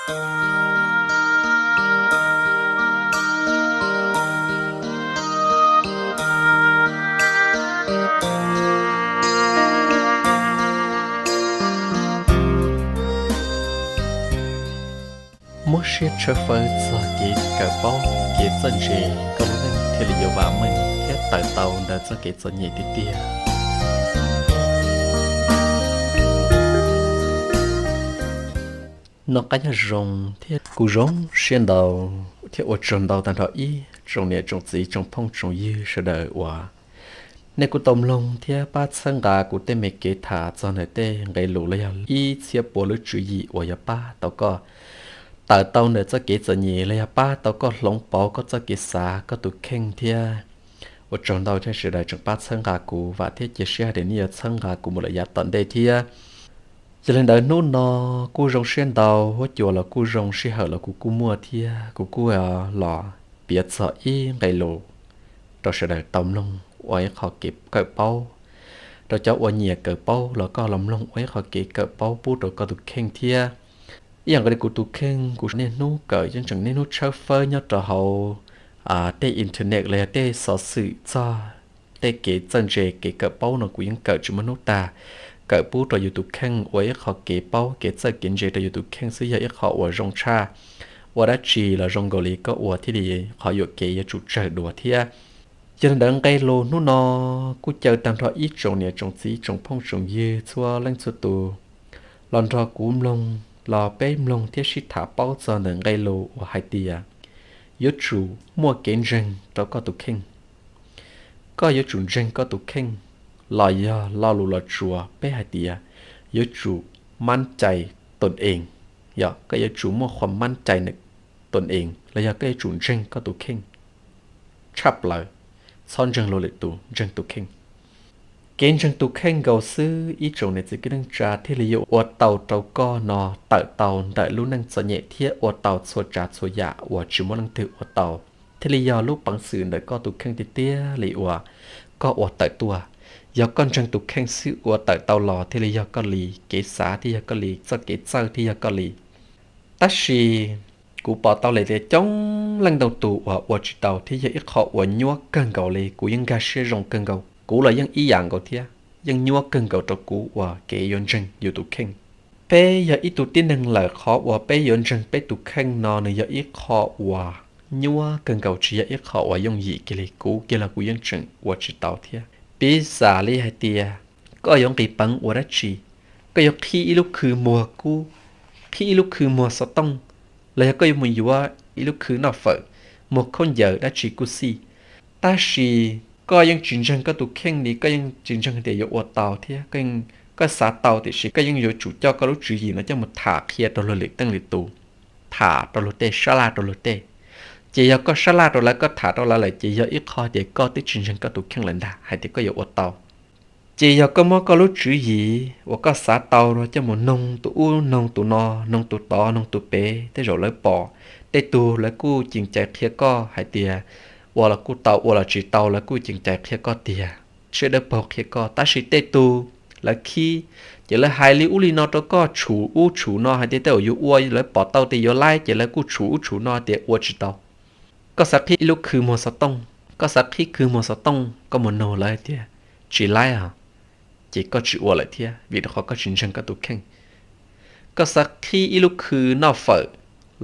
Muab siab tshawb fawb txog kev kawm paub kev txawj ntse, koj lub neej thiaj li yuav vam meej thiab tawm tau ntawm txoj kev txom nyem tiag tiag. Noj qab nyob zoo thiab kuv zoo siab ntau thiab ua tsaug ntau tag nrho ib tsoom niam tsoom txiv tsoom phooj tsoom ywg sawv daws uas nej kuj tau mloog thiab pab txhawb nqa kuv tej me kev tham txog ntawm tej nqe lus los yog ib txhiab pua lub tswv yim uas yog pab tau koj tawm tau ntawm txoj kev txom nyem los yog pab tau koj hloov pauv koj txoj kev xav koj tus kheej thiab. Ua tsaug ntau thiab sawv daws tseem pab txhawb nqa kuv, vam thiab cia siab hais tias nej yuav txhawb nqa kuv mus lawm yav tom ntej thiab. Yog li ntawd hnub no kuj zoo siab ntau, huab cua los kuj zoo, sij hawm los kuv kuj muaj thiab kuv kuj los piav txog ib nqe lus rau sawv daws tau mloog ua ib qho kev kawm paub, rau cov uas nyiam kawm paub los koj los mloog ua ib qho kev kawm paub pub rau koj tus kheej thiab. Ib yam nkaus li kuv tus kheej, kuv niaj hnub kawm yeej tseem niaj hnub tshawb fawb nyob rau hauv tej internet los yog tej xov xwm txog tej kev txawj ntse kev kawm paub no kuv yeej kawm tsis muaj hnub tag, kawm pub rau yus tus kheej ua ib qho kev paub kev txawj kev ntse rau yus tus kheej xwb yog ib qho uas zoo tshaj. Ua dab tsi los zoo nkaus li koj ua thiaj li qhov yuam kev yuav tsum tsawg dua thiab. Yog li ntawd nqe lus hnub no kuj caw tag nrho ib tsoom niam tsoom txiv tsoom phooj tsoom ywg txhua leej txhua tus los nrog kuv mloog, los peb mloog thiab sib tham paub txog ntawm nqe lus uas hais tias yuav tsum muaj kev ntseeg rau koj tus kheej. Koj yuav tsum ntseeg koj tus kheej, los yog lo lus Los Tsuas peb hais tias yuav tsum mab cais tus ees, yog koj yuav tsum muaj qhuas mab cais tus ees los yog koj yuav tsum ntseeg koj tus kheej tshaj plaws, txhob ntseeg luag lwm tus, ntseeg tus kheej. Kev ntseeg tus kheej nkaus xwb ib tsoom niam txiv kwv tij neej tsa thiaj li yuav ua tau rau koj no tawm tau ntawm lub neej txom nyem thiab ua tau txhua tsav txhua yam uas tsis muaj leej twg ua tau, thiaj li yog lub peev xwm ntawm koj tus kheej tiag tiag li uas koj ua tawm tuaj. Yog koj ntseeg tus kheej xwb ua tawm tau los thiaj li yog koj li, kev xav thiaj yog koj li, txoj kev txawj thiaj yog koj li. Tab sis kuv pom tau lawm tias coob leej ntau tus uas ua tsis tau thiab yog ib qho uas nyuaj kawg nkaus li, kuv yeej nkag siab zoo kawg nkaus, kuv los yeej ib yam nkaus thiab, yeej nyuaj kawg nkaus rau kuv uas kev yuav ntseeg yus tus kheej. Peb yog ib tug tib neeg lawm, qhov uas peb yuav ntseeg peb tus kheej no nws yog ib qho uas nyuaj kawg nkaus, tsis yog ib qho uas yooj yim kiag li, kuv kiag los kuv yeej tseem ua tsis tau thiab. Piv xam li hais tias koj yuav nqis peev ua dab tsi, koj yuav qhib ib lub khw muag kub, qhib ib lub khw muag xov tooj, los yog koj yuav mus yuav ib lub khw noj fawm, muag khaub ncaws dab tsi kuj xij, tab sis koj yeej tsis ntseeg koj tus kheej li, koj yeej tsis ntseeg tias yuav ua tau thiab, koj xav tau tiam sis koj yeej yuav tsum coj koj lub tswv yim no coj mus tham qhia rau luag lwm teej lwm tus, tham rau luag tej, sab laj rau luag tej. Ces yog koj sab laj rau lawv, koj tham rau lawv lawm ces yog ib qho tias koj twb tsis ntseeg koj tus kheej lawm ntag hais tias koj yuav ua tau. Ces yog koj muab koj lub tswv yim uas koj xav tau coj mus noog tus ub noog tus no, noog tus tod noog tus pem, tej zaum lawv pom, tej tug lawv kuj ceev caiv qhia koj hais tias ua los kuj tau, ua los tsis tau lawv kuj ceev caiv qhia koj tiag, siab dawb paug qhia koj, tab sis tej tug lawv khib, ces lawv hais li ub li no rau koj, tshum ub tshum no hais tias tej zaum yus ua lawv pom tau tias yuav laib ces lawv kuj tshum ub tshum no tias ua tsis tau. Koj xav qhib ib lub khw muag xov tooj, koj xav qhib khw muag xov tooj, koj mus noog lawv hais tias tsis laib os, ces koj tsis ua lawm thiab vim rau qhov koj tsis ntseeg koj tus kheej. Koj xav qhib ib lub khw noj fawm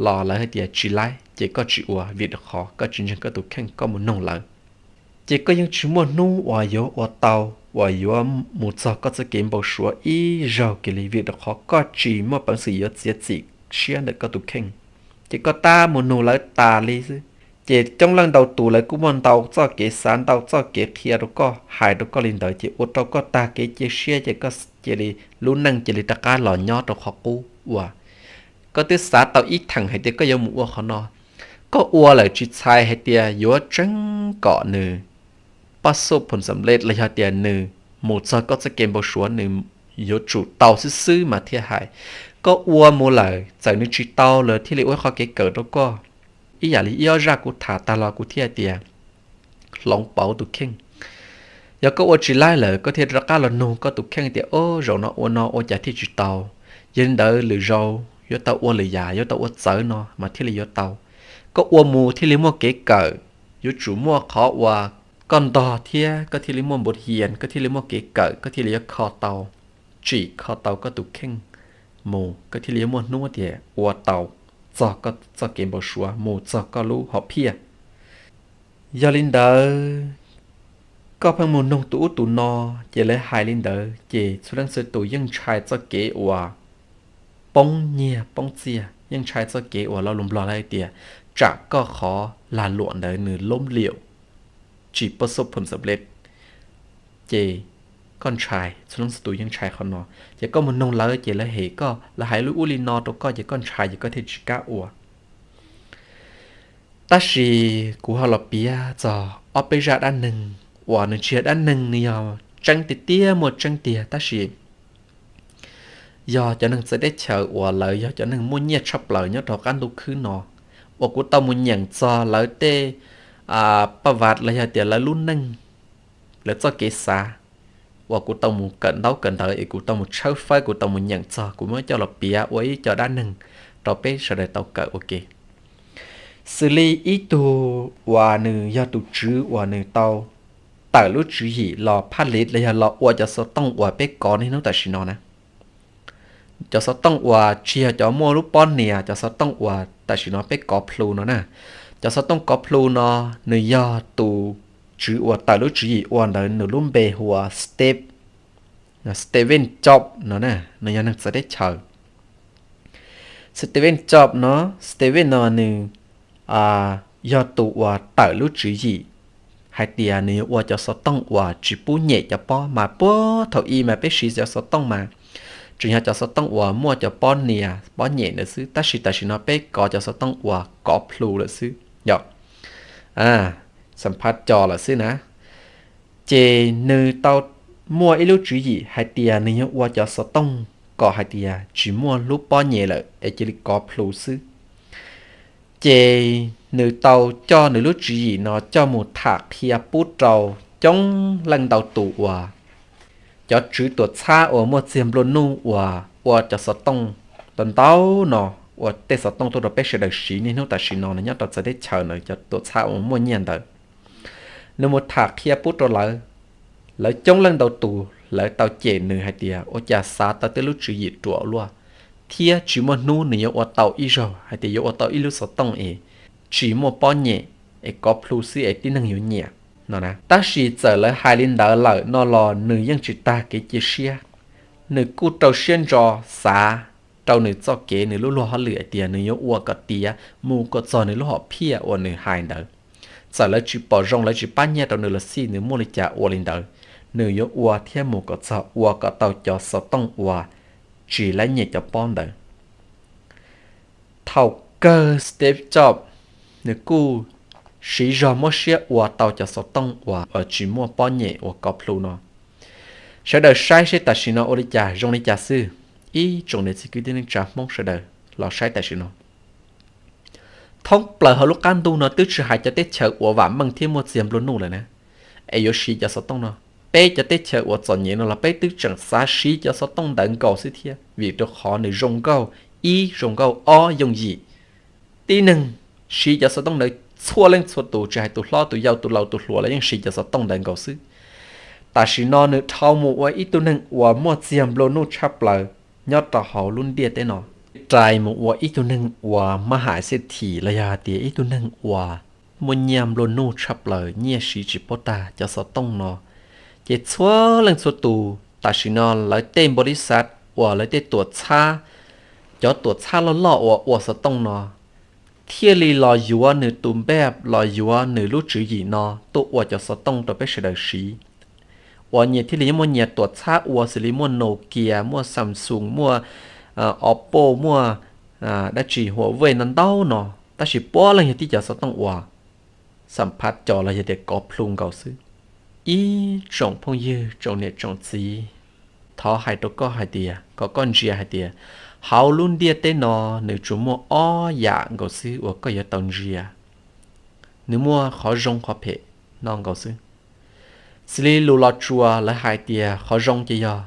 los lawv hais tias tsis laib ces koj tsis ua vim rau qhov koj tsis ntseeg koj tus kheej, koj mus noog lawv. Ces koj yeej tsis muaj hnub uas yuav ua tau, uas yuav mus txog koj txoj kev npau suav ib zaug kiag li vim rau qhov koj tsis muaj peev xwm yuav txiav txim siab ntawm koj tus kheej. Ces koj tab mus nug lawv tas li xwb. Ces coob leej ntau tus lawv kuj muaj ntau txoj kev xav, ntau txoj kev qhia rau koj, hais rau koj li ntawd ces ua rau koj tag kev cia siab ces koj cia li, lub neej cia li rov qab los nyob rau qhov qub uas koj twb xav tau ib theem hais tias koj yuav mus ua qhov no. Koj ua lawm tsis txhais hais tias yuav tseeb kom nws pab xub phoom xam lej los yog tias nws mus txog koj txoj kev npau suav nws yuav tsum tau xwb xwb mas thiaj hais. Koj ua mus lawm txawm nws tsis tau los thiaj li ua ib qho kev kawm rau koj. Ib yam li ib ob zaj kuv tham tag los kuv thiaj tias hloov pauv tus kheej. Yog koj ua tsis laib lawm koj thiaj rov qab los nug koj tus kheej tias, o, zaum no ua no ua cas thiaj tsis tau? Yog li ntawd lwm zaus yuav tau ua lwm yam, yuav tau ua txawv no mas thiaj li yuav tau. Koj ua mus thiaj li muaj kev kawm, yuav tsum muaj qhov uas koj ntog thiab koj thiaj li muaj npov hias, koj thiaj li muaj kev kawm, koj thiaj li yuav kho tau, tsim kho tau koj tus kheej mus, koj thiaj li yuav muaj hnub tias ua tau txog koj txoj kev npau suav mus txog koj lub hom phiaj. Yog li ntawd, koj pheej mus noog tus ub tus no, ces lawv hais li ntawd ces txhua leej txhua tus yeej ntshai txoj kev uas poob nyiaj poob txiaj, yeej ntshai txoj kev uas lo lus Nplog lawv hais tias tsam koj qhov lag luam ntawd nws loob liam tsis pab xub phom xab lej. Ces koj ntshai, txhua leej txhua tus yeej ntshai qhov no. Ces koj mus noog lawv ces lawv hem koj, lawv hais lub ub li no rau koj ces koj ntshai ces koj thiaj tsis kam ua. Tab sis kuv ho los piav txog ob peb zaj dab neeg uas nws tsis yog dab neeg, nws yog tseeb tiag tiag, muaj tseeb tiag, tab sis yog cov neeg txawv teb chaws uas lawv yog cov neeg muaj nyiaj tshaj plaws nyob rau qab ntuj khwb no, uas kuv tau mus nyeem txog lawv tej paj vaj los yog tias lawv lub neej, lawv txoj kev xav, uas kuv tau mus kawm ntaub kawm ntawv es kuv tau mus tshawb fawb, kuv tau mus nyeem txog, kuv muab coj los piav ua ib co dab neeg rau peb sawv daws tau kawm ua ke. Xws li ib tug uas nws yog tus tswv uas nws tau tawm lub tswv yim los phaj liv los yog los ua cov xov tooj uas peb kov niaj hnub tam sim no na. Cov xov tooj uas tsis yog cov muaj lub pob nias, cov xov tooj uas tam sim no peb kov plhu no na. Cov xov tooj kov plhu no, nws yog tus tswv uas tawm lub tswv yim ua ntawd nws lub npe hu ua Steve, Steven Jobs no na, nws yog neeg txawv teb chaws. Steven Jobs no, Steven no nws yog tus uas tawm lub tswv yim hais tias nws yuav ua cov xov tooj uas tsis pub nyem cov pob, mas puag thaum i mas peb siv cov xov tooj mas tseem yog cov xov tooj uas muaj cov pob nias pob nyem ntawd xwb, tab sis tam sim no peb kov cov xov tooj uas kov plhu lawm xwb, yog xam phaj co lawm xwb na. Ces nws tau muaj ib lub tswv yim hais tias nws yuav ua cov xov tooj kom hais tias tsis muaj lub pob nyem lawm es cia li kov plhu xwb. Ces nws tau coj nws lub tswv yim no coj mus tham qhia pub rau coob leej ntau tus uas cov tswv tuam txhab uas muaj txiag nplua nuj uas ua cov xov tooj ntau ntau no, ua tej xov tooj tuaj rau peb sawv daws siv niaj hnub tam sim no no nyob rau txawv teb chaws no, cov tuam txhab uas muaj nyiaj ntawd. Nws mus tham qhia pub rau lawv, lawv coob leej ntau tus lawv tau cem nws hais tias ua cas xav tau tej lub tswv yim ruam luaj, thiab tsis muaj hnub nws yuav ua tau ib zaug hais tias yuav ua tau ib lub xov tooj es tsis muaj pob nyem, es kov plhu xwb es tib neeg yuav nyiam no na. Tab sis txawm lawv hais li ntawd lawm no los nws yeej tsis tag kev cia siab. Nws kuj rau siab ntso xav rau nws txoj kev nws lub luag hauj lwm hais tias nws yuav ua kom tiav mus kom txog nws lub hom phiaj uas nws hais ntawd. Txawm lawv tsis pom zoo, lawv tsis pab nyiaj rau nws los xij, nws muaj li cas ua li ntawd, nws yuav ua thiab mus kom txog ua kom tau cov xov tooj uas tsis laib nyem cov pob ntawd. Thaum kawg Steve Jobs nws kuj siv zog muab siab ua tau cov xov tooj uas tsis muaj pob nyem uas kov plhu no. Sawv daws saib seb tam sim no ua li cas, zoo li cas xwb. Ib tsoom niam txiv kwv tij neej tsa Hmoob sawv daws los saib tam sim no, thoob plaws hauv lub qab ntuj no twb tsis hais cov teb chaws uas vam meej thiab muaj txiag nplua nuj lawm na, es yuav siv cov xov tooj no. Peb cov teb chaws uas txom nyem no los peb twb tseem xav siv cov xov tooj ntawd nkaus xwb thiab, vim rau qhov nws zoo nkauj, ib zoo nkauj, ob yooj yim. Tib neeg siv cov xov tooj ntawd txhua leej txhua tus, tsis hais tus hlob tus yau tus laus tus hluas los yeej siv cov xov tooj ntawd nkaus xwb. Tam sim no nws dhau mus ua ib tug neeg uas muaj txiag nplua nuj tshaj plaws nyob rau hauv lub ntiaj teb no. Rais mus ua ib tug neeg uas mab hais xej thim los yog hais tias ib tug neeg uas muaj nyiaj nplua nuj tshaj plaws, nyiaj siv tsis paub tag cov xov tooj no. Ces txhua leej txhua tus tam sim no lawv tej npau li xav uas lawv tej tuam txhab, cov tuam txhab loj loj uas ua xov tooj no thiaj li los yuav nws tus npej, los yuav nws lub tswv yim no tuaj ua cov xov tooj rau peb sawv daws siv. Uas nyias thiaj li muaj nyias tuam txhab ua, xws li muaj Nokia, muaj Samsung, muaj Oppo, muaj dab tsi Huawei no ntau no, tab sis puav leej yog tib cov xov tooj uas xam phaj co los yog tias kov plhu nkaus xwb. Ib tsoom phooj ywg, tsoom niam tsoom txiv, thov hais rau koj hais tias kom koj ntsia hais tias hauv lub ntiaj teb no nws tsuas muaj ob yam nkaus xwb uas koj yuav tau ntsia. Nws muaj qhov zoo qhov phem no nkaus xwb. Xws li lus Los Tsuas lawv hais tias qhov zoo ces yog,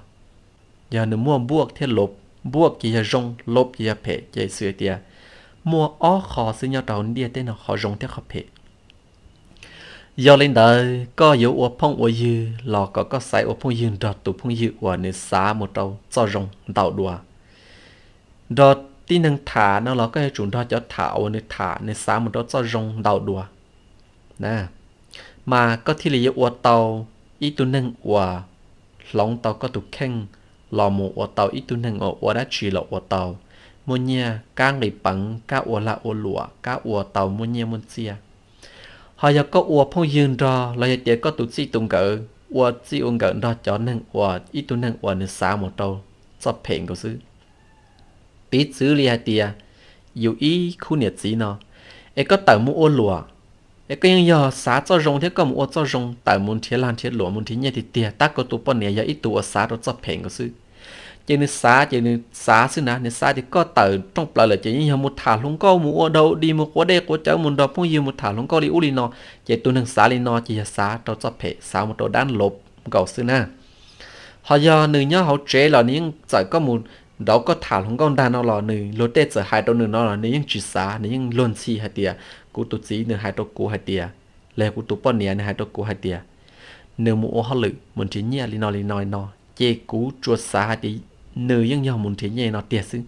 yog nws muaj npuaj thiab lov, Npuaj ces yog zoo, lov ces yog phem, ces xws hais tias muaj ob qho xwb nyob rau hauv ntiaj teb no, qhov zoo thiab qhov phem. Yog li ntawd koj yuav ua phooj ua ywg los kom koj xaiv ua phooj ywg nrog tus phooj ywg uas nws xav mus rau txoj zoo ntau dua. Nrog tib neeg tham no los koj yuav tsum nrog cov tham uas nws tham nws xav mus rau txoj zoo ntau dua, mas koj thiaj li yuav ua tau ib tug neeg uas hloov tau koj tus kheej los mus ua tau ib tug neeg uas ua dab tsi los ua tau, muaj nyiaj, kab nqis peev, kab ua lag ua luam, kab ua tau muaj nyiaj muaj txiaj. Ho yog koj ua phooj ywg nrog los yog tias koj tus txij tus nkawm ua txij ua nkawm nrog cov neeg uas ib tug neeg uas nws xav mus rau txoj phem nkaus xwb. Piv txwv li hais tias yus ib khub niam txiv no, es koj tawm mus ua luam, es koj yeej yog xav txoj zoo thiab koj mus ua txoj zoo, tawm mus nrhiav lag nrhiav luam mus nrhiav nyiaj tiag tiag, tab koj tus poj niam yog ib tug uas xav rau txoj phem nkaus xwb. Ces nws xav ces nws xav xwb na, nws xav tias koj tawm rooj plaws lawm ces yeej yog mus tham hluas nkauj, mus ua dau di, mus quav dej quav cawv, mus nrog phooj ywg mus tham hluas nkauj li ub li no. Ces tus neeg xav li no ces yog xav rau txoj phem, xav mus rau dab lov nkaus xwb na. Ho yog nws nyob hauv tsev los nws yeej txawm koj mus nraud koj tham hluas nkauj ntag no los nws luag tej txawm hais rau nws no los nws yeej tsis xav, nws yeej luag ntxhi hais tias kuv tus txiv nws hais rau kuv hais tias, los yog kuv tus poj niam nws hais rau kuv hais tias nws mus ua hauj lwm mus nrhiav nyiaj li no li no li no, ces kuv tsuas xav hais tias nws yeej yog mus nrhiav nyiaj no tiag xwb.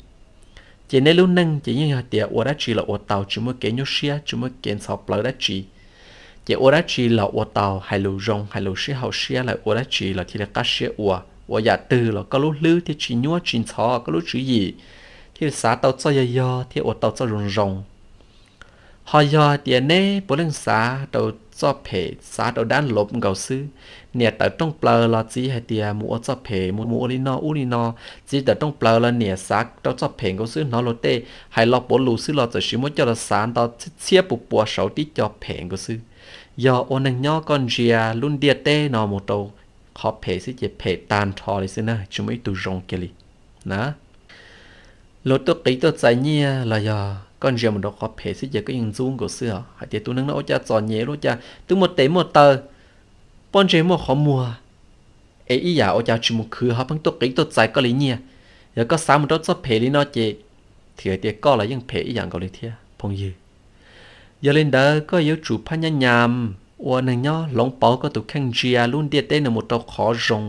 Ces neb lub neej ces yeej yog tias ua dab tsi los ua tau, tsis muaj kev nyuaj siab, tsis muaj kev ntxhov plawv dab tsi. Ces ua dab tsi los ua tau, hais lus zoo, hais lus sib haum siab lawm ua dab tsi los thiaj li qab siab ua. Ua yam twg los koj lub hlwb thiaj tsis nyuaj tsis ntxhov, koj lub tswv yim thiaj li xav tau txoj yog yog thiab ua tau txoj zoo zoo. Ho yog hais tias neb puav leej xav rau txoj phem, xav rau dab lov nkaus xwb, niam tawm rooj plaws los txiv hais tias mus ua txoj phem, mus ua li no ub li no, txiv tawm rooj plaws los niam xav rau txoj phem nkaus xwb, hnov luag tej hais lo puav lus xwb los txawm sis muab coj los xav nto txhiab pua pua saud tib co phem nkaus xwb. Yog ua neeg nyob koj ntsia lub ntiaj teb no mus rau qhov phem xwb ces phem tag nrho li xwb na, tsis muaj ib tug zoo kiag li na. Luag tuaj qiv tuaj txais nyiaj los yog koj ntsia mus rau qhov phem xwb ces koj yeej ntxub nkaus xwb os, hais tias tus neeg no ua cas txom nyem ua cas twb muaj tes muaj taw, pob ntseg muaj qhov muag, es ib yam ua cas tsis mus khwv ho pheej tuaj qiv tuaj txais koj li nyiaj. Yog koj xav mus rau txoj phem li no ces thiaj hais tias koj los yeej phem ib yam nkaus li thiab phooj ywg. Yog li ntawd koj yuav tsum phab nyab nyam ua neeg nyob hloov pauv koj tus kheej ntsia lub ntiaj teb no mus rau qhov zoo,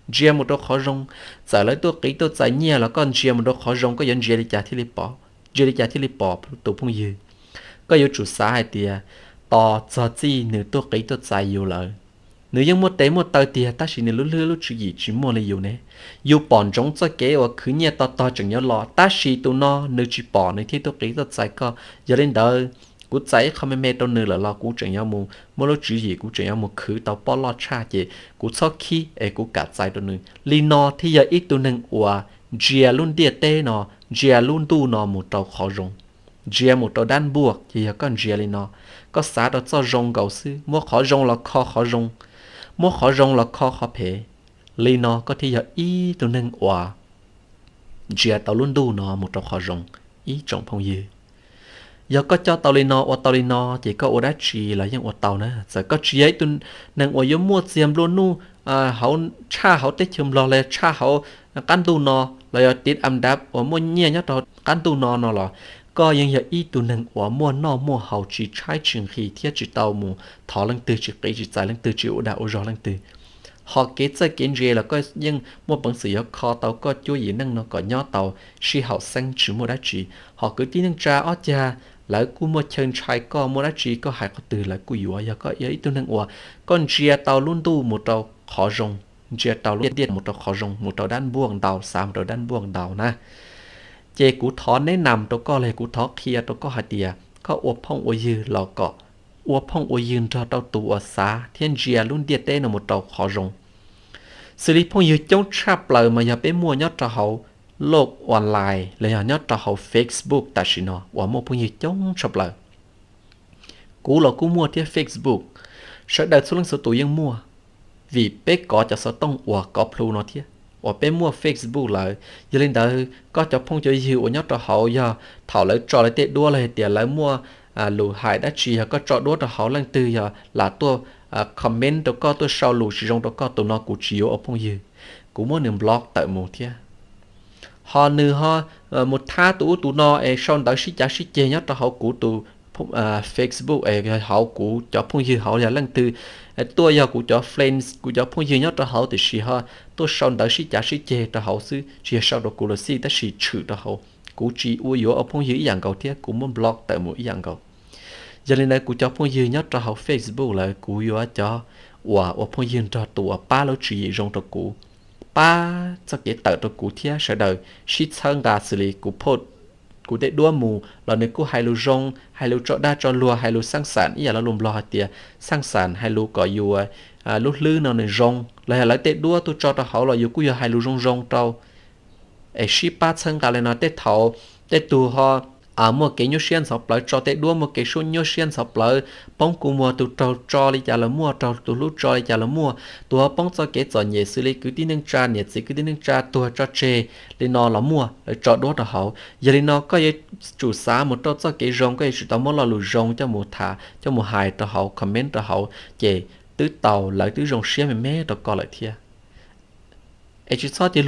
ntsia mus rau qhov zoo. Txawm lawv tuaj qiv tuaj txais nyiaj los koj ntsia mus rau qhov zoo, koj yuav ntsia li cas thiaj li pom, ntsia li cas thiaj li pom tus phooj ywg. Koj yuav tsum xav hais tias tos txog txij nws tuaj qiv tuaj txais yus lawm, nws yeej muaj tes muaj taw tiag tab sis nws lub hlwb lub tswv yim tsis muaj li yus ne. Yus pom ntsoov txoj kev uas khwv nyiaj tog tog tseem yuav los tab sis tus no nws tsis pom nws thiaj tuaj qiv tuaj txais koj. Yog li ntawd kuv txais ib qho me me rau nws lawm los kuv tseem yuav mus muaj lub tswv yim, kuv tseem yuav mus khwv tau pob loj tshaj ces kuv txhob khib es kuv kam txais rau nws. Li no thiaj yog ib tug neeg uas ntsia lub ntiaj teb no, ntsia lub ntuj no mus rau qhov zoo, ntsia mus rau dab npuaj. Ces yog koj ntsia li no, koj xav rau txoj zoo nkaus xwb, muab qhov zoo los kho qhov zoo, muab qhov zoo los kho qhov phem, li no koj thiaj yog ib tug neeg uas ntsia tau lub ntuj no mus rau qhov zoo. Ib tsoom phooj ywg, yog koj coj tau li no ua tau li no ces koj ua dab tsi los yeej ua tau na. Txawm koj tsis yog ib tug neeg uas yuav muaj txiag nplua nuj hauv, tshaj hauv teb chaws Nplog los yog tshaj hauv qab ntuj no, los yog tiv am dav uas muaj nyiaj nyob rau qab ntuj no no los koj yeej yog ib tug neeg uas muaj noj muaj haus, tsis tshaib tsis nqhis thiab tsis tau mus thov leej twg, tsis qiv tsis txais leej twg, tsis ua dag ua zog leej twg. Ho kev txawj kev ntse los koj yeej muaj peev xwm yuav kho tau koj cuab yim neej no kom nyob tau sib haum xeeb tsis muaj dab tsi. Ho kwv tij neej tsa ob cag lawv kuj muaj chaw ntshai koj, muaj dab tsi koj hais qhov twg lawv kuj yuav. Yog koj yog ib tug neeg uas koj ntsia tau lub ntuj mus rau qhov zoo, ntsia tau lub ntiaj teb mus rau qhov zoo, mus rau dab npuaj ntau, xav mus rau dab npuaj ntau na, ces kuv thov neb nam rau koj los kuv thov qhia rau koj hais tias koj ua phooj ua ywg los kom ua phooj ua ywg nrog rau tus uas xav thiab ntsia lub ntiaj teb no mus rau qhov zoo. Xws li phooj ywg coob tshaj plaws mas yog peb muaj nyob rau hauv loj online los yog nyob rau hauv Facebook tam sim no uas muaj phooj ywg coob tshaj plaws. Kuv los kuj muaj thiab Facebook, sawv daws txhua leej txhua tus yeej muaj, vim peb kov cov xov tooj uas kov plhu no thiab uas peb muaj Facebook lawm. Yog li ntawd koj cov phooj cov ywg uas nyob rau hauv yog thaum lawv tso lawv tej duab los hais tias lawv muaj lus hais dab tsi, yog koj tso duab rau hauv leej twg yog lam tuaj comment rau koj, tuaj sau lus tsis zoo rau koj, tus no kuv tsis yuav ua phooj ywg, kuv muab nws block tawm mus thiab. Ho nws ho mus thab tus ub tus no es sau ntawv sib cav sib ceg nyob rau hauv kuv tus Facebook es hauv kuv cov phooj ywg hauv yog leej twg tuaj yog kuv cov friends, kuv cov phooj ywg nyob rau hauv, tiam sis ho tuaj sau ntawv sib cav sib ceg rau hauv xwb, tsis yog sau rau kuv los xij, tab sis tshwm rau hauv. Kuv tsis ua yuav ua phooj ywg ib yam nkaus thiab kuv muab block tawm mus ib yam nkaus. Yog li ntawd kuv cov phooj ywg nyob rau hauv Facebook lawm, kuv yuav cov uas ua phooj ywg nrog tus uas pab lub tswv yim zoo rau kuv, pab txoj kev tawm rau kuv thiab sawv daws sib txhawb nqa xws li kuv post kuv tej duab mus los nws kuj hais lus zoo, hais lus tso dag tso luag, hais lus xaaj xaam ib yam li lus Nplog hais tias xaaj xaam, hais lus kom yus lub hlwb no nws zoo, los yog lawv tej duab tuaj tso rau hauv los yus kuj yuav hais lus zoo zoo rau. Es sib pab txhawb nqa li no tej thaum tej tug ho muaj kev nyuaj siab ntxhov plawv tso tej duab, muaj kev suab nyuaj siab ntxhov plawv, poob kua muag, tus raug tso li cas los muaj, raug tus hlub tso li cas los muaj, tus ho poob txoj kev txom nyem xws li kwv tij neej tsa, niam txiv kwv tij neej tsa tuag tso tseg li no los muaj, lawv tso duab rau hauv. Yog li no koj yuav tsum xav mus rau txoj kev zoo, koj yuav tsum tau muab lo lus zoo coj mus tham, coj mus hais rau hauv, comment rau hauv, ces twb tau, lawv twb zoo siab me me rau koj lawm thiab. Es tsis txhob tias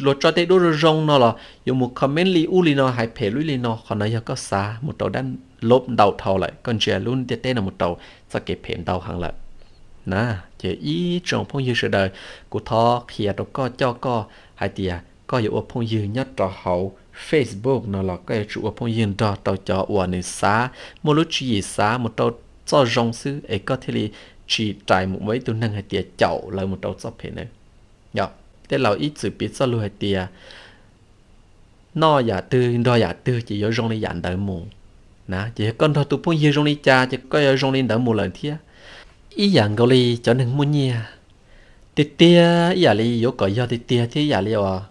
luag tso tej duab zoo zoo no los yuav mus comment li ub li no, hais phem lub ib li no, qhov no yog koj xav mus rau dab lub ntau dhau lawm, koj ntsia lub ntiaj teb no mus rau txoj kev phem ntau heev lawm na. Ces ib tsoom phooj ywg sawv daws, kuv thov qhia rau koj, coj koj hais tias koj yuav ua phooj ywg nyob rau hauv Facebook no los koj yuav tsum ua phooj ywg nrog rau cov uas nws xav, muaj lub tswv yim xav mus rau txoj zoo xwb, es koj thiaj li tsis rais mus ua ib tug neeg hais tias caum lawv mus rau txoj phem na. Tej laus ib txwm piv txoj lus hais tias noj yam twg nrog yam twg ces yuav zoo li yam ntawd mus na. Ces yog koj nrog tus phooj ywg zoo li cas ces koj yuav zoo li ntawd mus lawm thiab. Ib yam nkaus li cov neeg muaj nyiaj, tiag tiag ib yam li yuav kom yog tiag tiag thiab ib yam li uas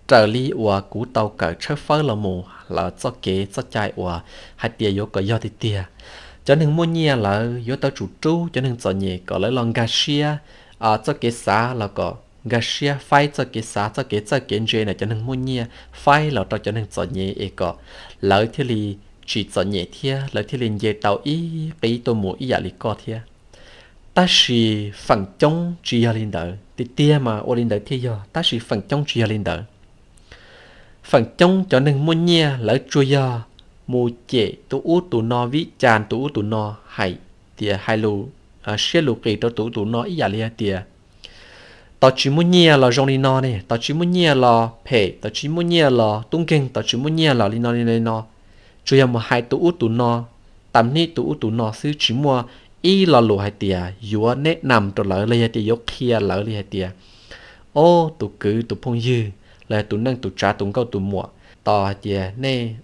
raws li uas kuv tau kawm tshawb fawb los mus lawm txoj kev txoj cai uas hais tias yuav kom yog tiag tiag, cov neeg muaj nyiaj lawv yuav tau tsum rub cov neeg txom nyem kom lawv los nkag siab txoj kev xav, los kom nkag siab faib txoj kev xav, txoj kev txawj kev ntse ntawm cov neeg muaj nyiaj faib los rau cov neeg txom nyem es kom lawv thiaj li tsis txom nyem thiab lawv thiaj li nce tau ib qib tuaj mus ib yam li koj thiab. Tab sis feem coob tsis yog li ntawd, tiag tiag mas ua li ntawd thiaj yog, tab sis feem coob tsis yog li ntawd. Feem coob cov neeg muaj nyiaj lawv tsuas yog mus cem tus ub tus no, vib cas tus ub tus no, hais tias hais lus siab lus qis rau tus ub tus no ib yam li hais tias tos tsis muaj nyiaj los zoo li no ne, tos tsis muaj nyiaj los phem, tos tsis muaj nyiaj los tub nkeeg, tos tsis muaj nyiaj los li no li no li no. Tsuas yog mus hais tus ub tus no, tam nib tus ub tus no xwb, tsis muaj ib lo lus hais tias yuav neb nam rau lawv los yog tias yuav qhia lawv li hais tias, o, tus kwv tus phooj ywg los yog tus neej tus tsav tus nkauj tus muam, tos hais tias nej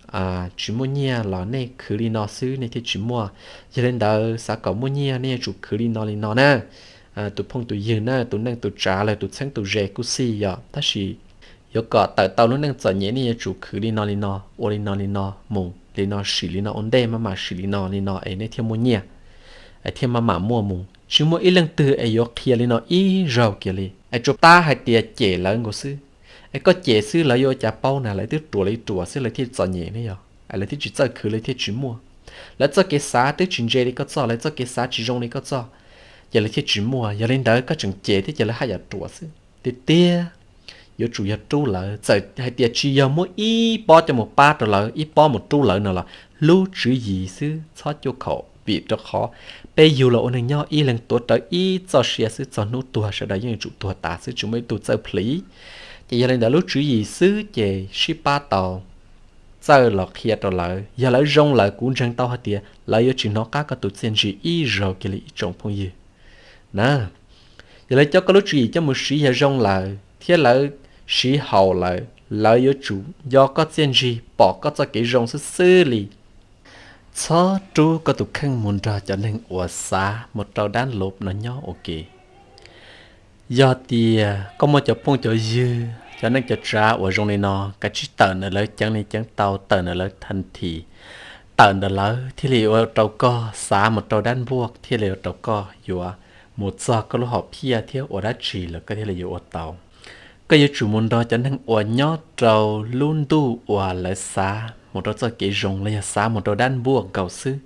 tsis muaj nyiaj los nej khwv li no xwb nej thiaj tsis muaj. Yog li ntawd xav kom muaj nyiaj nej yuav tsum khwv li no li no na. Tus phooj tus ywg na, tus neej tus tsav los tus txheeb tus ze kuj xij yom, tab sis yuav kom tawm tau lub neej txom nyem nej yuav tsum khwv li no li no, ua li no li no mus, li no sim li no ua ntej, maj mam sim li no li no es nej thiaj muaj nyiaj, thiaj maj mam muaj mus. Tsis muaj ib leej twg es yuav qhia li no ib zaug kiag li, es tsuas tab hais tias cem lawv nkaus xwb. Es koj cem xwb lawv yuav ua cas paub na, lawv twb ruam li ruam xwb lawv thiaj txom nyem ne yog, lawv thiaj tsis txawj khwv lawv thiaj tsis muaj. Lawv txoj kev xav twb tsis ntse li koj txoj, lawv txoj kev xav tsis zoo li koj txoj, ces lawv thiaj tsis muaj. Yog li ntawd koj tseem cem thiab ces lawv haj yam ruam xwb. Tiag tiag yuav tsum yog rub lawv, txawm hais tias tsis yog muab ib pob coj mus pab rau lawv, ib pob mus rub lawv no los lub tswv yim xwb txhob cuaj khaum, vim rau qhov peb yug los ua neeg nyob ib leeg tuav rawv ib txoj sia xwb, txog hnub tuag sawv daws yeej yuav tsum tuag tas xwb, tsis muaj ib tug txawj plhis. Ces yog li ntawd lub tswv yim xwb ces sib pab tau, txawj los qhia rau lawv, yog lawv zoo lawm kuv ntseeg tau hais tias lawv yuav tsis hnov qab koj tus txiaj ntsig ib zaug kiag li ib tsoom phooj ywg na. Yog lawv coj koj lub tswv yim coj mus siv yog zoo lawm thiab lawv siv haum lawm, lawv yuav tsum nco koj txiaj ntsig, pom koj txoj kev zoo xwb xwb li. Txhob rub koj tus kheej mus nrog cov neeg uas xav mus rau dab lub no nyob ua ke. Yog tias koj muaj cov phooj cov ywg, cov neej cov tsav uas zoo li no, kav tsij tawm ntawm lawv ceev li ceev tau, tawm ntawm lawv thas this, tawm ntawm lawv thiaj li ua rau koj xav mus rau dab npuaj, thiaj li ua rau koj yuav mus txog koj lub hom phiaj thiab ua dab tsi los koj thiaj li yuav ua tau. Koj yuav tsum mus nrog cov neeg uas nyob rau lub ntuj uas lawv xav mus rau txoj kev zoo los yog xav mus rau dab npuaj nkaus xwb,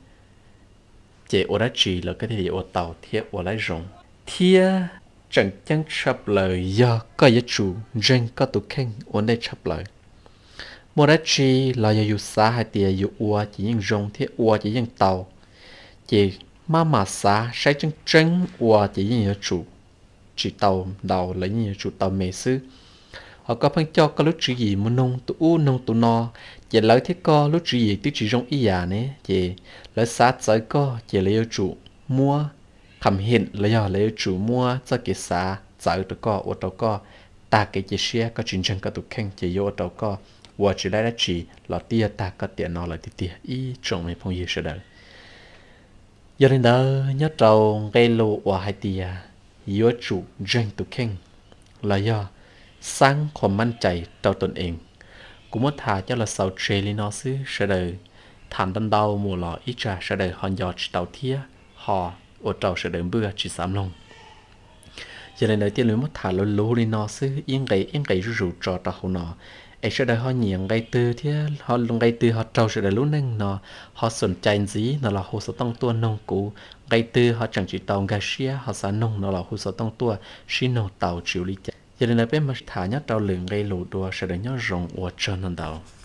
ces ua dab tsi los koj thiaj li yuav ua tau thiab ua lab zoo. Thiab tseem ceeb tshaj plaws yog koj yuav tsum ntseeg koj tus kheej ua ntej tshaj plaws. Muaj dab tsi los yog yus xav hais tias yus ua ces yeej zoo thiab ua ces yeej tau, ces maj mam xav saib tseeb tseeb ua ces yeej yuav tsum tsis tau ntau, lawv yeej yuav tsum tau me xwb. Ho koj pheej coj koj lub tswv yim mus noog tus ub noog tus no, ces lawv thiab koj lub tswv yim twb tsis zoo ib yam ne, ces lawv xav txawv koj ces lawv yuav tsum muab kham him los yog lawv yuav tsum muab txoj kev xav txawv rau koj, ua rau koj tag kev cia siab, koj tsis ntseeg koj tus kheej, ces yuav ua rau koj ua tsis laib dab tsi los twb yog tag koj tiam no lawm tiag tiag ib tsoom me phooj ywg sawv daws. Yog li ntawd, nyob rau nqe lus uas hais tias yuav tsum ntseeg tus kheej los yog xaab qhuas mab cais rau tus ees, kuv muab tham coj los xaus tseg li no xwb. Sawv daws tham ntau ntau mus los ib tsam sawv daws ho nco tsis tau thiab ho ua rau sawv daws npwj tsis xav mloog. Yog li ntawd thiaj li muab tham luv luv li no xwb, ib nqe ib nqe zuj zus tso rau hauv no, es sawv daws ho nyiam nqe twg thiab nqe twg ho raug sawv daws lub neej no, ho xom cai ntxiv no los hu xov tooj tuaj noog kuv. Nqe twg ho tseem tsis tau nkag siab ho xav noog no los hu xov tooj tuaj sib noog tau tsis ua li cas. Yog li ntawd peb mam sib tham nyob rau lwm nqe lus dua, sawv daws nyob zoo, ua tsaug ntau ntau.